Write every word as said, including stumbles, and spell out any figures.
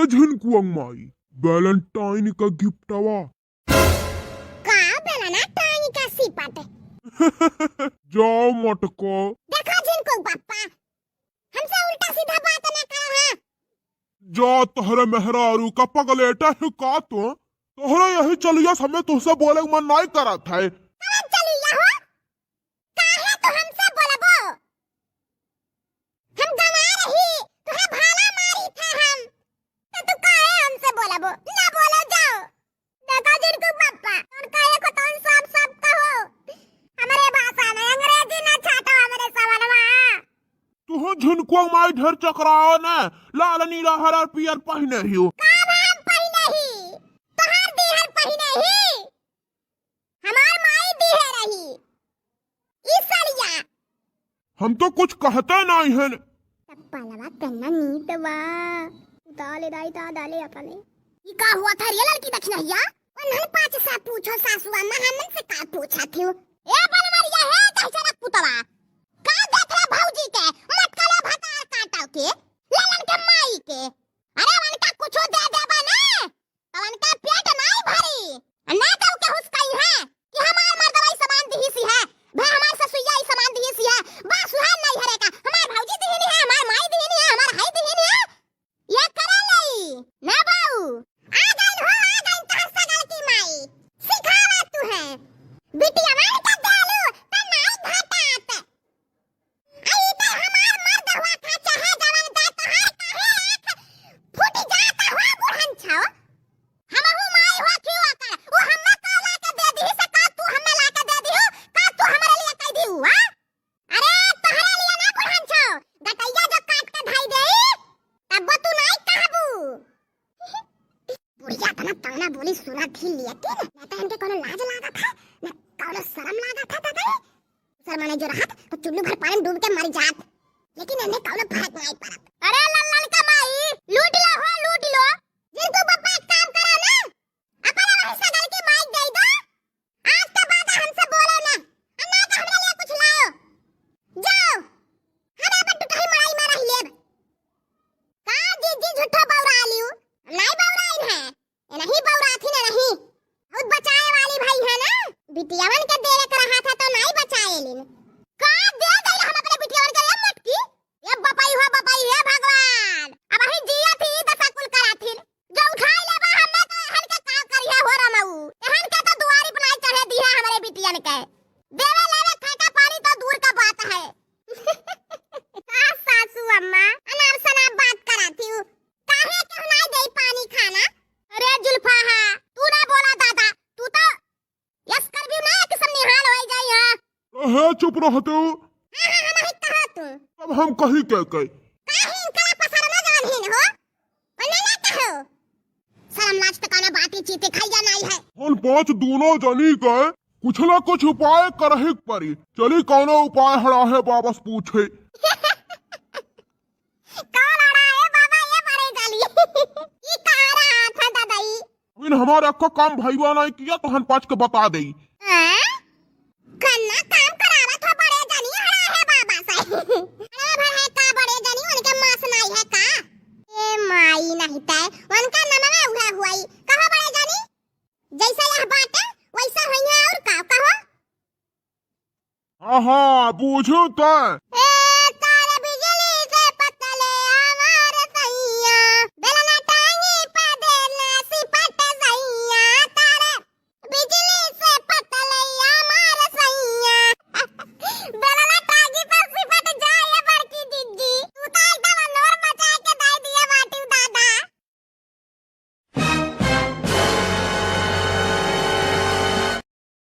झिनकुआ माई, Valentine का गिफ्टवा। का Valentine का सिपट? जाओ मटको। देखा झिनकू बप्पा, हमसे उल्टा सीधा बात ना करो, हाँ? जा तोहरे मेहरारू का पगलेटा है का तू? तोहरे यही चलिया समय तुहसे बोले के मन नाई करत है। कवन चलिया हो? काहे तू हमसे बोलबो? हम गंवा रही, तुहे भाला मारी थे हम। तो तू काहे हमसे बोलबो? ना बोलो, जाओ। देखा झिनकू बप्पा, उनका एक तो साफ साफ कहो। हमरे भाषा में अंग्रेजी ना छाटो हमरे समनवा। तुहू झिनकुआ माई ढेर चकराओ न, लाल नीला हरा पियर पहिने हियो। का हम पहिने ही? तोहार दिहल पहिने ही। हमार माई दिहे रही। ई सड़िया। हम तो कुछ कहते नाई हन। चप्पलवा केतना नीक बा। उतार ले दाई, उतार डाले अपने। ई का हुआ था रे लड़की दक्षिणैया? उन्हन पाँच सा पूछो सासू अम्मा, हमन से का पूछा थी? ए बनवरिया, हे दहिजरा पुतवा, का देख रहा भौजी के, मटकलो भतार काटो के, ललन के माई के? अरे उनका कुछो दे देबा ना, तो उनका पेट नाई भरी। ना तो के हुसकई है कि हमार मर्दवा ई सामान दिही सी है, भाई हमार ससुइया ई सामान दिही सी है, बस उहे नहीं हरे का, हमार भौजी दिहिनी है, हमार माई दिहिनी है, हमार हाई दिहिनी है, ये करे लई। ना बाऊ। आ गई हो, आ गई तोहर सगल की माई, सिखावा तू है। बिटिया मान के देलू, त नाई घाटात। आई त हमार मर्द हुआ था, चाहे जवन का, तोहार काहे आँख फूट जाता हो बुढ़न छो? हमहू माई हो कि ओकर, उ हम्मे का ला के दे दिही से का तू हम्मे ला के दे दिहू, का तू हमरे लिए कह दिहू, हाँ? अरे तोहरे लिए ना बुढ़न छो, गटैया जो काट के धई देई, तब तू नाई कहबू। बुढ़िया तना ताना बोली सुना थी लेकिन ना तो इनके कोनो लाज लागत है, ना कोनो शर्म लागत है दादा। दूसर माने जो रहत तो चुल्लू भर पानी में डूब के मर जात, लेकिन इन्हें कोनो फर्क नहीं पड़त। अरे लल्लन का माई, लूट लो हो, लूट लो। झिनकू बप्पा एक काम करो ना, अपने वही सगल की माइक दे दो, आज के बाद हमसे बोलो ना, और ना तो हमरा लिए कुछ लाओ। जाओ, हम अपन टुटही मड़ई में रह लेब। का जीजी झूठो बौरालियो? नाई बौराइन है, ये नहीं बौराथी ना नहीं। बहुत बचाए वाली भाई है ना, बिटियावन के देवे के रहा था तो नाई बचाए लेन। का दे गई हम अपने बिटियावन के, ये मोटकी? ये बपई हो बपई, हे भगवान, अब ही जिया थी तो सकुल करा थी। जो उठाई लेबा हमें तो एहन के का करिहे हो रमऊ, एहन के तो दुआरी पर नाई चढ़े दिहे हमरे बिटियन के। देवे लेवे खाटा पानी तो दूर का बात है। का सासू अम्मा अनाप शनाप बात करा थी, काहे केहू नाई दे पानी खाना? अरे जुल्फा हा, तू ना बोला दादा, तू तो यस कर भी ना एक निहाल होई जाई हा। अहे चुप रहते हो। हाँ, हाँ, हम ही कहा तू। तब हम कही के के। काहे इनकरा पसरना जान ही न हो? बोले ना कहो। शर्म लाज त कौनो बात ही चीते खाइया नाई है। हम पाँच दोनों जनी के कुछ ना कुछ उपाय करही के पड़ी। चली कौनो उपाय हड़ा है बाबस पूछे। कौन हड़ा है बाबा ये बड़े जानी? ई कहाँ रहा था दादाई? अबहिन हमार एक्को काम भइवा नाई किया, तोहन पाँच के बता देई। हाँ? कन्ना काम करावत हो बड़े जनी, हड़ा है बाबा से। हड़ा भर है का बड़े जनी, उनके मास नाई है का? ए माई नहीं तय, उनका नमवे उहे हुआई। कहो बड़े जनी, जैसा यह बाटे, वैसा होई है और का कहो? हाँ, हाँ, बूझू त। ए